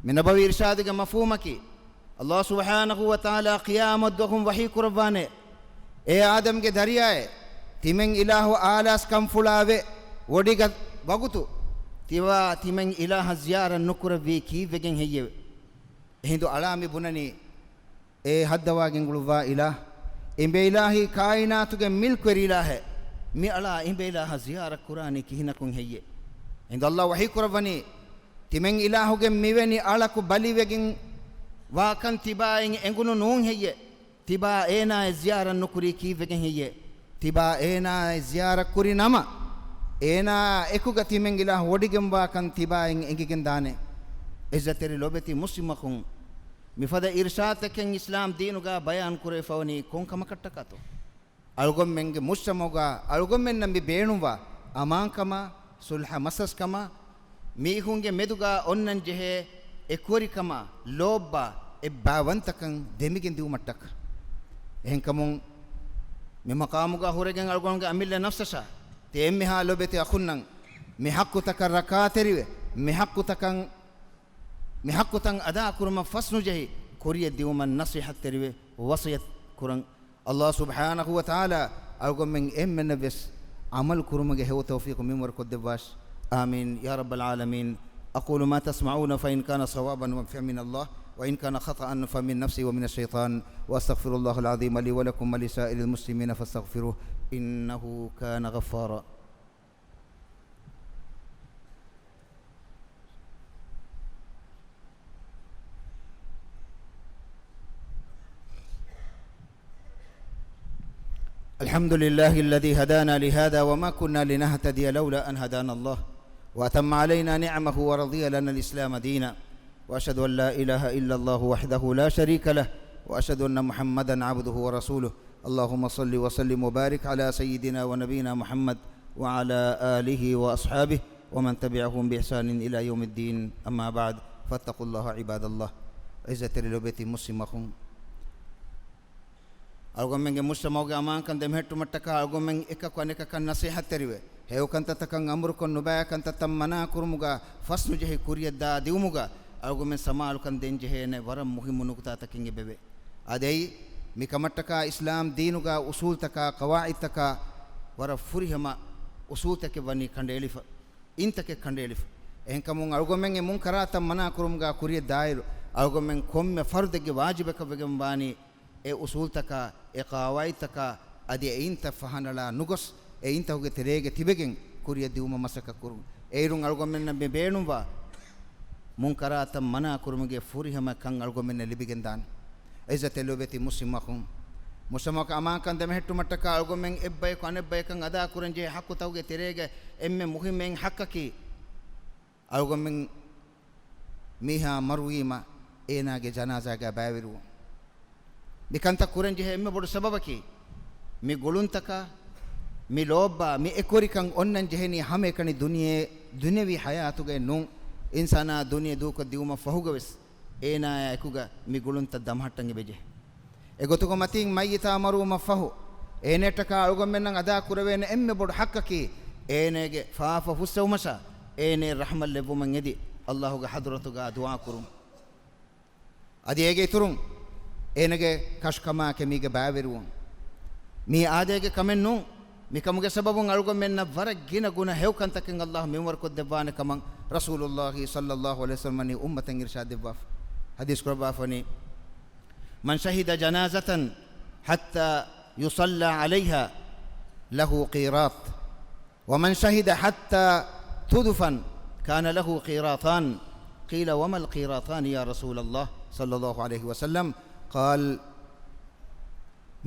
މި ނަބަވީ އިރުޝާދުގެ މަފްހޫމަކީ، ﷲ ސުބްޙާނަހޫ ވަތަޢާލާ ޤިޔާމަތްދުވަހުން ވަޙީ ކުރައްވާނެ، އޭ އާދަމްގެ ދަރިޔާއޭ، ތިމެން އިލާހު އާލާސް ކަންފުޅާވެ ވޮޑިގަތް ވަގުތު، ތިބާ ތިމެން އިލާހަށް ޒިޔާރަތް ނުކުރެއްވީ ކީއްވެގެން ހެއްޔެވެ؟ އެހިނދު އަޅާ މި ބުނަނީ، އޭ ހައްދަވާގެން އުޅުއްވާ އިލާހް، އިނބޭ އިލާހީ ކާއިނާތުގެ މިލްކުވެރި އިލާހޭ، މި އަޅާ އިނބޭ އިލާހަށް ޒިޔާރަތް ކުރާނީ ކިހިނަކުން ހެއްޔެވެ؟ އެހިނދު ﷲ ވަޙީ ކުރައްވަނީ، ތިމެން އިލާހުގެ މިވެނި އަޅަކު ބަލިވެގެން ވާކަން ތިބާއިން އެނގުނު ނޫން ހެއްޔެވެ؟ ތިބާ އޭނާއަށް ޒިޔާރަތް ނުކުރީ ކީއްވެގެން ހެއްޔެވެ؟ ތިބާ އޭނާއަށް ޒިޔާރަތް ކުރި ނަމަ، އޭނާ އެކުގަ ތިމެން އިލާހު ވޮޑިގެންވާކަން ތިބާއިން އެނގިގެން ދާނެ. ޢިއްޒަތްތެރި ލޯބިވެތި މުސްލިމް އަޚުން، މިފަދަ އިރުޝާދުތަކެއް އިސްލާމް ދީނުގަ ބަޔާން ކުރެވިފަވަނީ ކޮން ކަމަކަށްޓަކާތޯ؟ އަޅުގަނޑުމެންގެ މުޖްތަމަޢުގަ އަޅުގަނޑުމެންނަށް މި ބޭނުންވާ އަމާންކަމާ، ޞުލްޙަ މަސަލަސްކަމާ، މީހުންގެ މެދުގަ އޮންނަން ޖެހޭ އެކުވެރިކަމާ، ލޯބާ، އެއްބައިވަންތަކަން ދެމިގެން ދިއުމަށްޓަކާ. އެހެންކަމުން މި މަޤާމުގަ ހުރެގެން އަޅުގަނޑުގެ އަމިއްލަ ނަފްސަށާ، ތި އެންމެހާ ލޯބިވެތި އަޚުންނަށް މި ޙައްޤުތަކަށް ރައްކާތެރިވެ، މި ޙައްޤުތަކަށް މި ޙައްޤުތައް އަދާކުރުމަށް ފަސްނުޖެހި، ކުރިޔަށް ދިއުމަށް ނަޞޭޙަތްތެރިވެ ވަޞިޔަތް ކުރަން. ﷲ ސުބްޙާނަހޫ ވަތަޢާލާ އަޅުގަނޑުމެން އެންމެންނަށްވެސް ޢަމަލު ކުރުމުގެ ހެޔޮ ތައުފީޤު މިންވަރު ކޮށްދެއްވާށި. آمين يا رب العالمين. أقول ما تسمعون، فإن كان صوابا فمن الله، وإن كان خطأ فمن نفسي ومن الشيطان، وأستغفر الله العظيم لي ولكم ولسائر المسلمين فاستغفروه، إنه كان غفارا. الحمد لله الذي هدانا لهذا وما كنا لنهتدي لولا أن هدانا الله، وأتم علينا نعمه ورضي لنا الإسلام دينا، وأشهد أن لا إله إلا الله وحده لا شريك له، وأشهد أن محمدا عبده ورسوله. اللهم صل وسلم وبارك على سيدنا ونبينا محمد وعلى آله وأصحابه ومن تبعهم بإحسان إلى يوم الدين. أما بعد، فاتقوا الله عباد الله. ޢިއްޒަތްތެރި ލޯބިވެތި މުސްލިމް އަޚުން، އަޅުގަނޑުމެންގެ މުޖްތަމަޢުގެ އަމާންކަން ދެމެހެއްޓުމަށްޓަކާ އަޅުގަނޑުމެން އެކަކު އަނެކަކަށް ނަޞޭޙަތްތެރިވެ، ހެޔޮކަންތައްތަކަށް އަމުރުކޮށް، ނުބައިކަންތައްތައް މަނާކުރުމުގަ ފަސްނުޖެހި ކުރިޔަށްދާ ދިއުމުގަ އަޅުގަނޑުމެން ސަމާލުކަން ދޭންޖެހޭނެ ވަރަށް މުހިއްމު ނުކުތާތަކެއް އެބަވޭ. އާދެ، މިކަމަށްޓަކާ އިސްލާމް ދީނުގަ އުޞޫލްތަކާ، ޤަވާޢިދުތަކާ ވަރަށް ފުރިހަމަ އުޞޫލްތަކެއް ވަނީ ކަނޑައެޅިފަ، އިންތަކެއް ކަނޑައެޅިފަ. އެހެންކަމުން އަޅުގަނޑުމެން އެ މުންކަރާތައް މަނާކުރުމުގަ ކުރިޔަށް ދާއިރު، އަޅުގަނޑުމެން ކޮންމެ ފަރުދެއްގެ ވާޖިބަކަށް ވެގެން ވާނީ، އެ އުޞޫލްތަކާ، އެ ޤަވާޢިދުތަކާ، އަދި އެއިންތައް ފަހަނަޅާ ނުގޮސް، އެއިންތަކުގެ ތެރޭގަ ތިބެގެން ކުރިޔަށް ދިއުމަށް މަސައްކަތް ކުރުން. އޭރުން އަޅުގަނޑުމެންނަށް މި ބޭނުންވާ މުންކަރާތައް މަނާ ކުރުމުގެ ފުރިހަމަ ކަން އަޅުގަނޑުމެންނަށް ލިބިގެންދާނެ. ޢިއްޒަތްތެރި ލޯބިވެތި މުސްލިމް އަޚުން، މުޖްތަމަޢުގެ އަމާންކަން ދެމެހެއްޓުމަށްޓަކާ އަޅުގަނޑުމެން އެއްބަޔަކު އަނެއްބަޔަކަށް އަދާކުރަންޖެހޭ ޙައްޤުތަކުގެ ތެރޭގަ އެންމެ މުހިއްމު ޙައްޤަކީ، އަޅުގަނޑުމެން މީހާ މަރުވީމަ އޭނާގެ ޖަނާޒާގަ ބައިވެރިވުން. މިކަންތައް ކުރަންޖެހޭ އެންމެ ބޮޑު ސަބަބަކީ، މި ގުޅުންތަކާ، މި ލޯބި، މި އެކުވެރިކަން އޮންނަން ޖެހެނީ ހަމައެކަނި ދުނިޔެ، ދުނިޔަވީ ޙަޔާތުގައެއް ނޫން. އިންސާނާ ދުނިޔެ ދޫކޮށް ދިއުމަށް ފަހުގަވެސް އޭނާއާ އެކުގަ މި ގުޅުންތައް ދަމަހައްޓަން އެބަޖެހޭ. އެގޮތުގެ މަތީން މައްޔިތާ މަރުވުމަށް ފަހު، އޭނައަށްޓަކާ އަޅުގަނޑުމެންނަށް އަދާ ކުރެވޭނެ އެންމެ ބޮޑު ޙައްޤަކީ، އޭނަގެ ފާފަ ފުއްސެވުމަށާ، އޭނަ ރަޙްމަތް ލެއްވުމަށް އެދި، ﷲގެ ޙަޟްރަތުގަ ދުޢާ ކުރުން. އަދި އޭގެ އިތުރުން، އޭނަގެ ކަށުކަމާ ކެމީގަ ބައިވެރިވުން. މީ އާދައިގެ ކަމެއް ނޫން. މިކަމުގެ ސަބަބުން އަޅުގަނޑުމެންނަށް ވަރަށް ގިނަ ގުނަ ހެޔޮ ކަންތަކެއް ﷲ މިންވަރުކޮށްދެއްވާނެ ކަމަށް ރަސޫލުﷲ ޞައްލަﷲ ޢަލައިހި ވަސައްލަމަ ވަނީ އުއްމަތަށް އިރުޝާދު ދެއްވާފަ. ޙަދީޘް ކުރައްވާފަވަނީ، من شهد جنازة حتى يصلى عليها له قيراط، ومن شهد حتى تدفن كان له قيراطان. قيل: وما القيراطان يا رسول الله؟ صلى الله عليه وسلم، قال: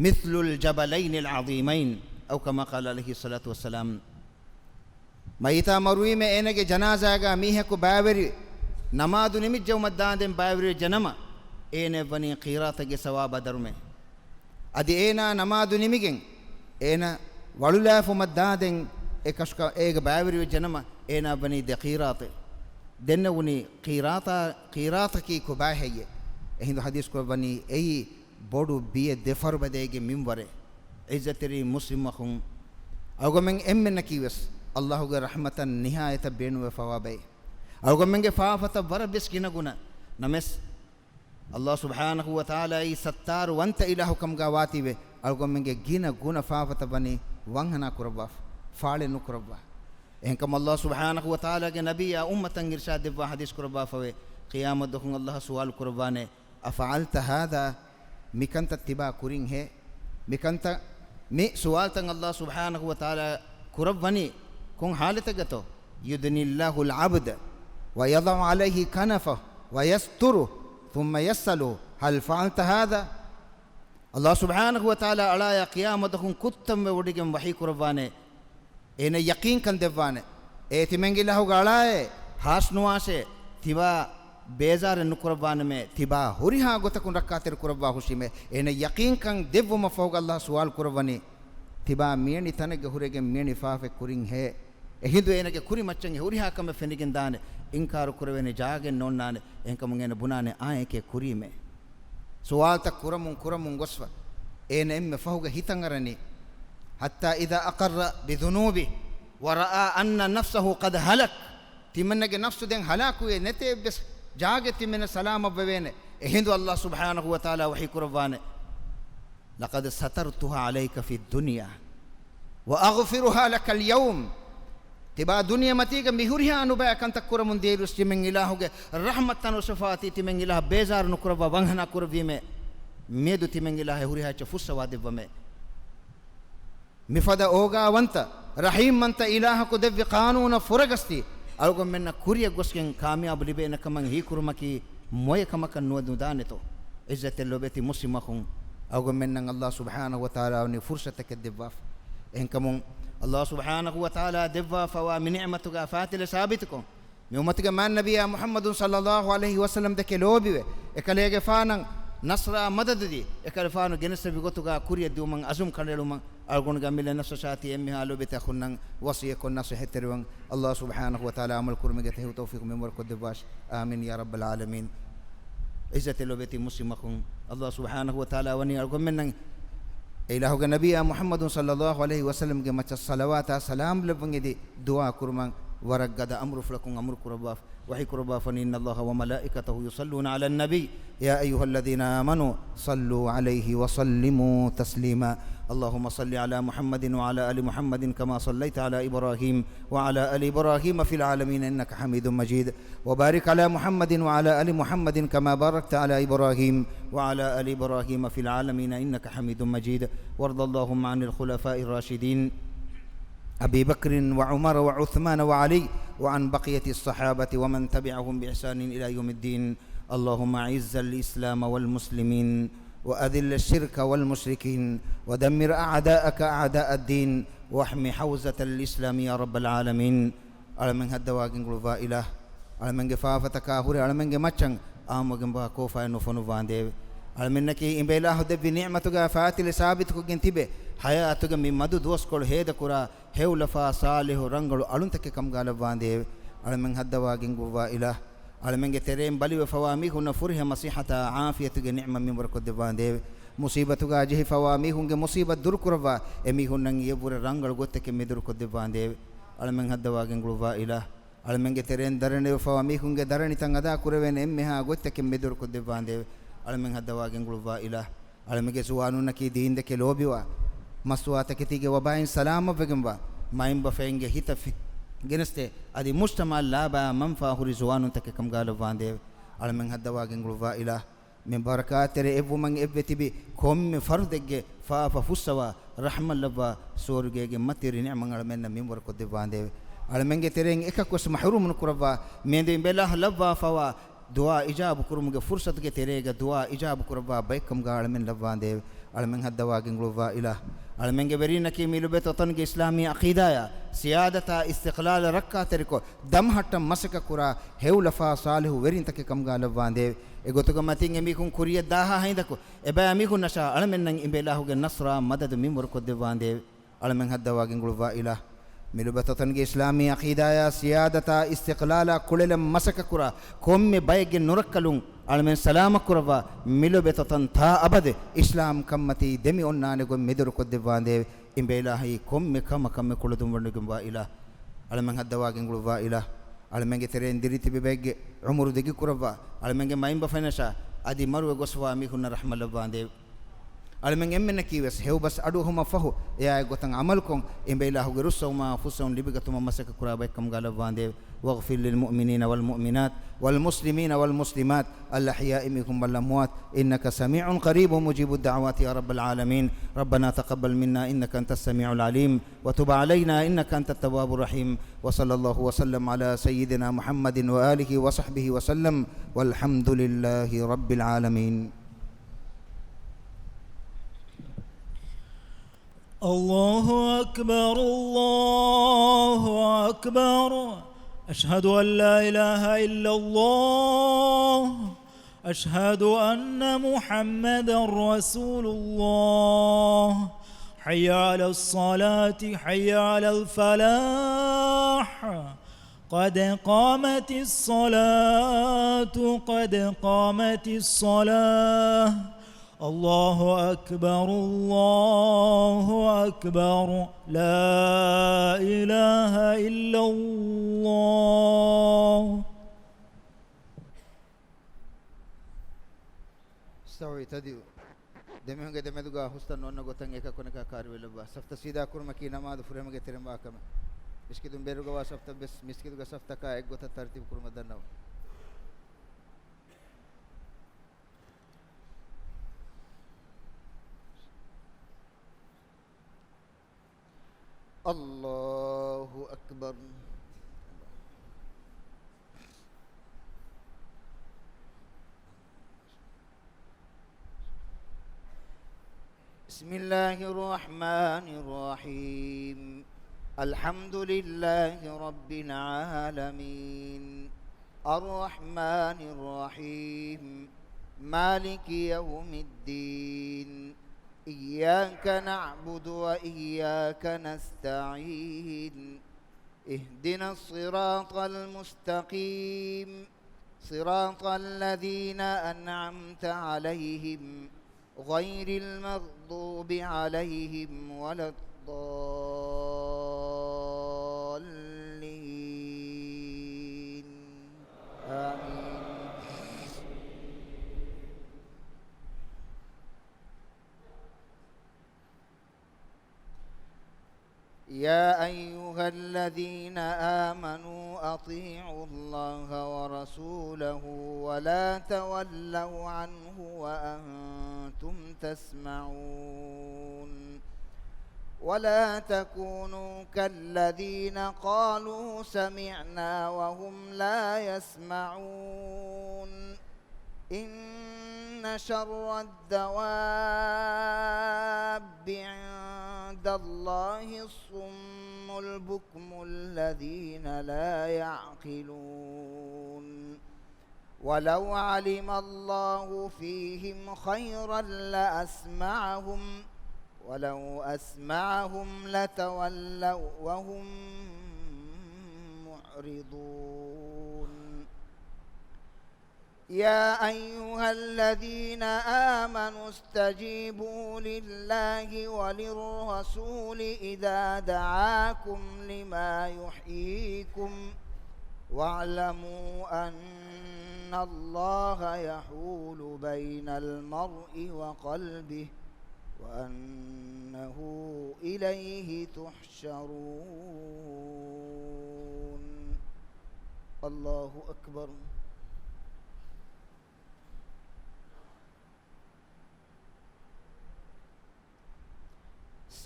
مثل الجبلين العظيمين، أو كما قال عليه الصلاة والسلام. މައްޔިތާ މަރުވީމަ އޭނަގެ ޖަނާޒާގަ މީހަކު ބައިވެރި، ނަމާދު ނިމިއްޖައުމަށް ދާނދެން ބައިވެރިވެއްޖެނަމަ، އޭނައަށްވަނީ ޤީރާތެއްގެ ސަވާބާ ދަރުމައެއް. އަދި އޭނާ ނަމާދު ނިމިގެން، އޭނަ ވަޅުލާފުމަށް ދާނދެން އެ ކަށު އޭގަ ބައިވެރިވެއްޖެނަމަ، އޭނާއަށްވަނީ ދެ ޤީރާތެއް. ދެންނެވުނީ ޤީރާތާ، ޤީރާތަކީ ކޮބާހެއްޔޭ؟ އެހިނދު ޙަދީޘް ކުރައްވަނީ އެއީ ބޮޑު ބިޔެއް ދެފަރުބަދައިގެ މިންވަރެއް. ޢިއްޒަތްތެރި މުސްލިމް އަޚުން، އަޅުގަމެން އެންމެންނަކީވެސް ﷲގެ ރަޙްމަތަށް ނިހާޔަތަށް ބޭނުންވެފަވާ ބައެއް. އަޅުގަމެންގެ ފާފަތައް ވަރަށް ވެސް ގިނަގުނަ. ނަމަވެސް، ﷲ ސުބްޙާނަހޫ ވަތަޢާލާއީ ސައްތާރު ވަންތަ އިލާހު ކަމުގަ ވާތީވެ، އަޅުގަމެންގެ ގިނަ ގުނަ ފާފަތައް ވަނީ ވަންހަނާ ކުރައްވާފަ، ފާޅެއް ނުކުރައްވާ. އެހެންކަމުން ﷲ ސުބްޙާނަހޫ ވަތަޢާލާގެ ނަބިއްޔާ އުއްމަތަށް އިރުޝާދު ދެއްވާ ޙަދީޘް ކުރައްވާފަވޭ، ޤިޔާމަތް ދުވަހުން ﷲ އަށް ސުވާލު ކުރައްވާނެ، أفعلت هذا؟ މިކަންތައް ތިބާ ކުރިން ހޭ؟ މިކަންތައް، މި ސުވާލުތައް ﷲ ސުބްޙާނަހޫ ވަތަޢާލާ ކުރައްވަނީ ކޮން ޙާލަތެއްގަތޯ؟ يدني الله العبد ويضع عليه كنفه ويستره ثم يسأله: هل فعلت هذا؟ ﷲ ސުބްޙާނަހޫ ވަތަޢާލާ އަޅާޔާ ޤިޔާމަތް ދުވަހުން ކުއްތަންވެ ވޮޑިގެން ވަޙީ ކުރައްވާނެ. އޭނަ ޔަޤީންކަން ދެއްވާނެ. އޭ ތިމަން އިލާހުގެ އަޅާއޭ، ހާސްނުވާށޭ، ތިބާ ބޭޒާރެއް ނުކުރައްވާނަމޭ، ތިބާ ހުރިހާ ގޮތަކުން ރައްކާތެރި ކުރައްވާ ހުށީމޭ. އޭނަ ޔަޤީންކަން ދެއްވުމަށްފަހުގަ ﷲ ސުވާލު ކުރައްވަނީ، ތިބާ މިވެނި ތަނެއްގަ ހުރެގެން މިވެނި ފާފައެއް ކުރިން ހޭ؟ އެހިނދު އޭނަގެ ކުރި މައްޗަށް އެ ހުރިހާ ކަމެއް ފެނިގެން ދާނެ، އިންކާރު ކުރެވޭނެ ޖާގައެއް ނޯންނާނެ. އެހެންކަމުން އޭނަ ބުނާނެ އާނއެކޭ ކުރީމޭ. ސުވާލުތައް ކުރަމުން ކުރަމުން ގޮސްފަ، އޭނަ އެންމެ ފަހުގަ ހިތަށް އަރަނީ، حتى إذا أقر بذنوبه ورأى أن نفسه قد هلك، ތިމަންނަގެ ނަފްސު ދެން ހަލާކުވެ ނެތޭ އެއްވެސް ޖާގައެއް ތިމަންނަ ސަލާމަތްވެވޭނެ. އެހިނދު ﷲ ސުބްޙާނަހޫ ވަތަޢާލާ ވަޙީ ކުރައްވާނެ، لقد سترتها عليك في الدنيا، وأغفرها لك اليوم. ތިބާ ދުނިޔެމަތީގަ މި ހުރިހާ ނުބައި ކަންތައް ކުރަމުން ދިޔައިރުސް ތިމެން އިލާހުގެ ރަޙްމަތް ތަނު ޝަފާޢަތީ ތިމެން އިލާހަށް ބޭޒާރު ނުކުރައްވާ ވަންހަނާ ކުރެއްވީމޭ. މިއަދު ތިމެން އިލާހަށް ހުރިހާ އެއްޗެއް ފުއްސަވާ ދެއްވަމޭ. މިފަދަ އޯގާވަންތަ، ރަޙީމްވަންތަ އިލާހަކު ދެއްވި ޤާނޫނަށް ފުރަގަސްދީ، އަޅުގަނޑުމެންނަށް ކުރިއަށް ގޮސްގެން ކާމިޔާބު ލިބޭނެ ކަމަށް ހީކުރުމަކީ މޮޔަ ކަމަކަށް ނުވަ ނުދާނެތޯ؟ ޢިއްޒަތްތެރި ލޯބިވެތި މުސްލިމް އަޚުން، އަޅުގަނޑުމެންނަށް ﷲ ސުބްޙާނަހޫ ވަތަޢާލާ ވަނީ ފުރުޞަތަކެއް ދެއްވާފަ. އެހެންކަމުން ﷲ ސުބްޙާނަހޫ ވަތަޢާލާ ދެއްވާފަވާ މި ނިޢުމަތުގަ ފާތިލެއް ސާބިތުކޮށް، މި އުއްމަތުގެ މާތް ނަބިއްޔާ މުޙައްމަދު ޞައްލައްލާހު ޢަލައިހި ވަސައްލަމް ދެކެ ލޯބިވެ، އެކަލޭގެފާނަށް ނަޞްރާ މަދަދުދީ، އެކަލޭގެފާނު ގެނެސްދެއްވި ގޮތުގަ ކުރިއަށް ދިއުމަށް ޢަޒުމް ކަނޑައެޅުމަށް އަޅުގަނޑުގެ އަމިއްލަ ނަފްސަށާ ތި އެންމެހާ ލޯބިވެތި އަޚުންނަށް ވަޞިއްޔަތްކޮށް ނަޞޭޙަތްތެރިވަން. ﷲ ސުބްޙާނަހޫ ވަތަޢާލާ ޢަމަލު ކުރުމުގެ ތައު-، ތައުފީޤު މިންވަރުކޮށްދެއްވާށި. އާމީން ޔާ ރައްބަލް ޢާލަމީން. ޢިއްޒަތްތެރި ލޯބިވެތި މުސްލިމް އަޚުން، ﷲ ސުބްޙާނަހޫ ވަތަޢާލާ ވަނީ އަޅުގަނޑުމެންނަށް އެ އިލާހުގެ ނަބިއްޔާ މުޙައްމަދު ޞައްލައްލާހު ޢަލައިހި ވަސައްލަމްގެ މައްޗަށް ޞަލަވާތާ ސަލާމް ލެއްވަން އެދި ދުޢާ ކުރުމަށް ވަރަށް ގަދަ އަމުރުފުޅަކުން އަމުރު ކުރައްވާފަ. ވަޙީ ކުރައްވާފަ، إن الله وملائكته يصلون على النبي يا أيها الذين آمنوا صلوا عليه وسلموا تسليما. اللهم صل على محمد وعلى آل محمد كما صليت على إبراهيم وعلى آل إبراهيم في العالمين إنك حميد مجيد. وبارك على محمد وعلى آل محمد كما باركت على إبراهيم وعلى آل إبراهيم في العالمين إنك حميد مجيد. وارض اللهم عن الخلفاء الراشدين أبي بكر وعمر وعثمان وعلي وعن بقية الصحابة ومن تبعهم بإحسان إلى يوم الدين. اللهم أعز الإسلام والمسلمين وأذل الشرك والمشركين ودمر أعداءك أعداء الدين واحم حوزة الإسلام يا رب العالمين. އަޅަމެން ހައްދަވާ ގެންގުޅުއްވާ އިލާހް، އަޅަމެންގެ ފާފަތަކާ ހުރެ އަޅަމެންގެ މައްޗަށް އާއްމުވެގެންވާ ކޯފާއެއް ނުފޮނުއްވާނދޭވެ. އަޅަމެންނަކީ އިނބޭލާހު ދެއްވި ނިޢުމަތުގަ ފާތިލެއް ސާބިތުކޮށްގެން ތިބެ، ޙަޔާތުގެ މި މަދު ދުވަސްކޮޅު ހޭދަކުރާ ހެޔޮލަފާ ޞާލިޙު ރަނގަޅު އަޅުންތަކެއް ކަމުގަ ލައްވާނދޭވެ. އަޅަމެން ހައްދަވާ ގެންގުޅުއްވާ އިލާހް، އަޅަމެންގެ ތެރެއިން ބަލިވެފަވާ މީހުންނަށް ފުރިހަމަ ޞިއްޙަތާ ޢާފިޔަތުގެ ނިޢުމަތް މިންވަރުކޮށްދެއްވާނދޭވެ. މުޞީބަތުގަ ޖެހިފަވާ މީހުންގެ މުޞީބަތް ދުރުކުރައްވާ، އެމީހުންނަށް އެއަށްވުރެ ރަނގަޅު ގޮތްތަކެއް މެދުވެރިކޮށްދެއްވާނދޭވެ. އަޅަމެން ހައްދަވާ ގެންގުޅުއްވާ އިލާހް، އަޅަމެންގެ ތެރެއިން ދަރަނިވެފަވާ މީހުންގެ ދަރަނިތައް އަދާކުރެވޭނެ އެންމެހާ ގޮތްތަކެއް މެދުވެރިކޮށްދެއްވާނދޭވެ. އަޅަމެން ހައްދަވާ ގެންގުޅުއްވާ އިލާހް، އަޅަމެންގެ ޒުވާނުންނަކީ ދީންދެކެ ލޯބިވާ، މަސްތުވާތަކެތީގެ ވަބާއިން ސަލާމަތްވެގެންވާ، މައިންބަފައިންގެ ހިތަށް ފި-، ގެނެސްދޭ، އަދި މުޖްތަމަޢަށް ލާބާ މަންފާ ހުރި ޒުވާނުންތަކެއް ކަމުގަ ލައްވާނދޭވެ. އަޅަމެން ހައްދަވާ ގެންގުޅުއްވާ އިލާހް، މި ބަރަކާތްތެރި އެއްވުމަށް އެއްވެ ތިބި ކޮންމެ ފަރުދެއްގެ ފާފަ ފުއްސަވާ، ރަޙްމަތްލައްވާ، ސުވަރުގޭގެ މަތިވެރި ނިޢުމަތް އަޅަމެންނަށް މިންވަރުކޮށްދެއްވާނދޭވެ. އަޅަމެންގެ ތެރެއިން އެކަކުވެސް މަޙްރޫމް ނުކުރައްވާ، މިއަދު އިނބޭލާހަށް ލައްވާފަވާ، ދުޢާ އިޖާބު ކުރުމުގެ ފުރުޞަތުގެ ތެރޭގަ ދުޢާ އިޖާބު ކުރައްވާ ބައެއްކަމުގަ އަޅަމެން ލައްވާނދޭވެ. އަޅަމެން ހައްދަވާ ގެންގުޅުއްވާ އިލާހް، އަޅަމެންގެ ވެރީންނަކީ މި ލޮބުވެތި ވަޠަންގެ އިސްލާމީ ޢަޤީދާއާ، ސިޔާދަތާ، އިސްތިޤްލާލަށް ރައްކާތެރިކޮށް، ދަމަހައްޓަން މަސައްކަތްކުރާ ހެޔޮލަފާ ޞާލިޙު ވެރިންތަކެއް ކަމުގަ ލައްވާނދޭވެ. އެގޮތުގަ މަތިން އެމީހުން ކުރިޔަށް ދާހާ ހައިނދަކު، އެބައިމީހުންނަށާ އަޅަމެންނަށް އިނބޭލާހުގެ ނަޞްރާ މަދަދު މިންވަރުކޮށްދެއްވާނދޭވެ. އަޅަމެން ހައްދަވާ ގެންގުޅުއްވާ އިލާހް، މި ލޮބުވެތި ވަޠަންގެ އިސްލާމީ ޢަޤީދާއާ، ސިޔާދަތާ، އިސްތިޤްލާލާ ކުޅެލަން މަސައްކަތްކުރާ ކޮންމެ ބައެއްގެ ނުރައްކަލުން އަޅަމެން ސަލާމަތްކުރައްވާ، މި ލޮބުވެތި ވަޠަން ތާ އަބަދެއް އިސްލާމްކަންމަތީ ދެމިއޮންނާނެ ގޮތް މެދުވެރިކޮށްދެއްވާނދޭވެ. އިނބޭލާހީ ކޮންމެ ކަމަކަށް މެ ކުޅަދުންވަޑައިގެންވާ އިލާހް، އަޅަމެން ހައްދަވާ ގެންގުޅުއްވާ އިލާހް، އަޅަމެންގެ ތެރެއިން ދިރިތިބި ބައެއްގެ ޢުމުރު ދިގުކުރައްވާ، އަޅަމެންގެ މައިންބަފައިންނަށާ އަދި މަރުވެ ގޮސްފަވާ މީހުންނަށް ރަޙްމަތް ލައްވާނދޭވެ. އަޅަމެން އެންމެންނަކީވެސް ހެޔޮބަސް އަޑުއަހުމަށްފަހު، އެއާއެއް ގޮތަށް ޢަމަލުކޮށް، އިނބޭލާހުގެ ރުއްސަވުމާ ފުއްސަވުން ލިބިގަތުމަށް މަސައްކަތްކުރާ ބައެއްކަމުގަ ލައްވާނދޭވެ. واغفر للمؤمنين والمؤمنات والمسلمين والمسلمات الأحياء منهم والأموات إنك سميع قريب مجيب الدعوات يا رب العالمين. ربنا تقبل منا إنك أنت السميع العليم وتب علينا إنك أنت التواب الرحيم. وصلى الله وسلم على سيدنا محمد وآله وصحبه وسلم والحمد لله رب العالمين. الله أكبر، الله أكبر. أشهد أن لا إله إلا الله. أشهد أن محمدا رسول الله. حي على الصلاة، حي على الفلاح. قد قامت الصلاة، قد قامت الصلاة. الله أكبر، الله أكبر، لا إله إلا الله. استووا، اعتدلوا. ދެމީހުންގެ ދެމެދުގަ ހުސްތައް ނޯންނަ ގޮތަށް އެކަކު އަނެކާ ކާރިވެލައްވާ. ސަފްތައް ސީދާ ކުރުމަކީ ނަމާދު ފުރިހަމަގެ ތެރެއިން ވާކަމެއް. މިސްކިތުން ބޭރުގަވާ ސަފްތައް ވެސް މިސްކިތުގެ ސަފްތަކާ އެއްގޮތަށް ތަރުތީބު ކުރުމަށް ދަންނަވަން. الله أكبر. بسم الله الرحمن الرحيم. الحمد لله رب العالمين. الرحمن الرحيم. مالك يوم الدين. إياك نعبد وإياك نستعين. اهدنا الصراط المستقيم. صراط الذين أنعمت عليهم غير المغضوب عليهم ولا الضالين. آمين. يا أيها الذين آمنوا أطيعوا الله ورسوله ولا تولوا عنه وأنتم تسمعون. ولا تكونوا كالذين قالوا سمعنا وهم لا يسمعون. إن شر الدواب عند الله الصم البكم الذين لا يعقلون. ولو علم الله فيهم خيرا لأسمعهم، ولو أسمعهم لتولوا وهم معرضون. يا أيها الذين آمنوا استجيبوا لله وللرسول إذا دعاكم لما يحييكم، واعلموا أن الله يحول بين المرء وقلبه، وأنه إليه تحشرون. الله أكبر.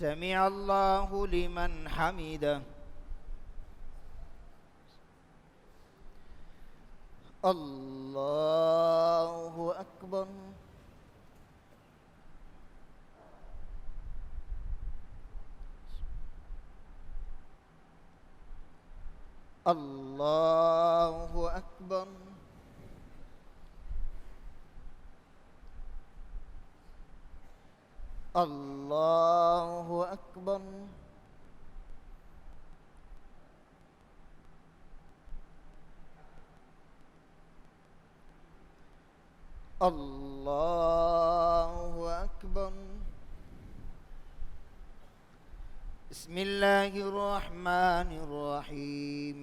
سمع الله لمن حمده. الله أكبر. الله أكبر. الله أكبر. الله أكبر. بسم الله الرحمن الرحيم.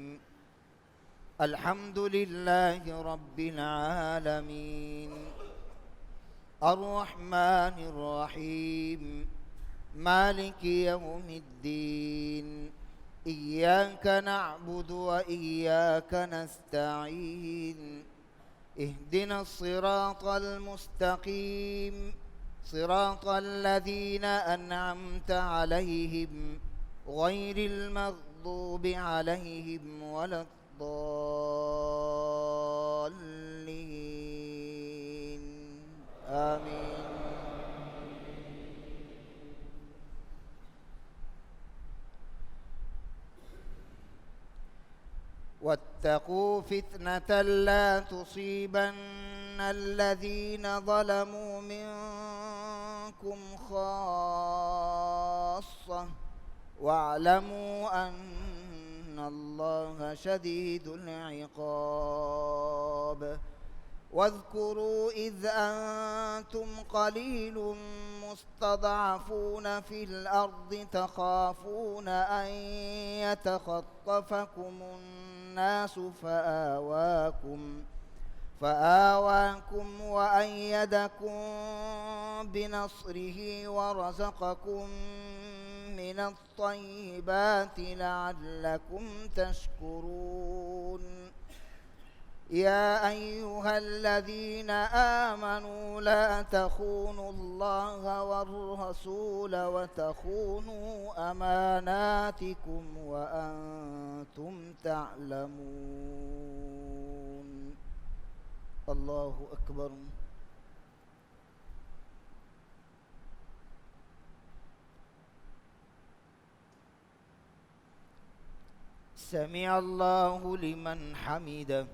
الحمد لله رب العالمين. الرحمن الرحيم. مالك يوم الدين. إياك نعبد وإياك نستعين. اهدنا الصراط المستقيم. صراط الذين أنعمت عليهم غير المغضوب عليهم ولا الضالين. آمين. واتقوا فتنة لا تصيبن الذين ظلموا منكم خاصة، واعلموا أن الله شديد العقاب. واذكروا إذ أنتم قليل مستضعفون في الأرض تخافون أن يتخطفكم الناس فآواكم، فآواكم وأيدكم بنصره ورزقكم من الطيبات لعلكم تشكرون. يا أيها الذين آمنوا لا تخونوا الله والرسول وتخونوا أماناتكم وأنتم تعلمون. الله أكبر. سمع الله لمن حمده.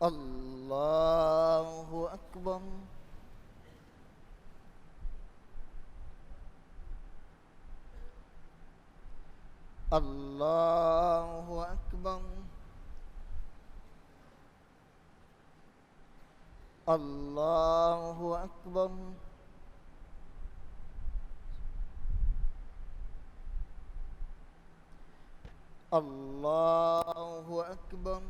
الله أكبر. الله أكبر. الله أكبر. الله أكبر.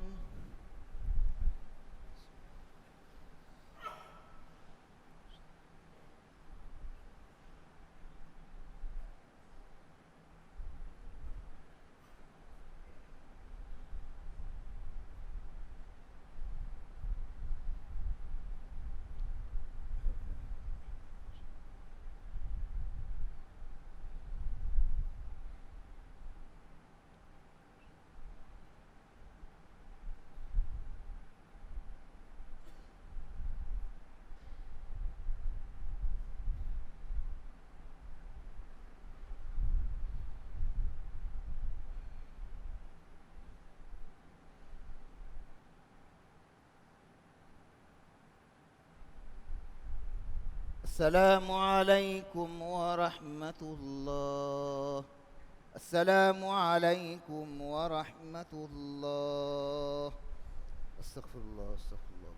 السلام عليكم ورحمة الله. السلام عليكم ورحمة الله. أستغفر الله، أستغفر الله.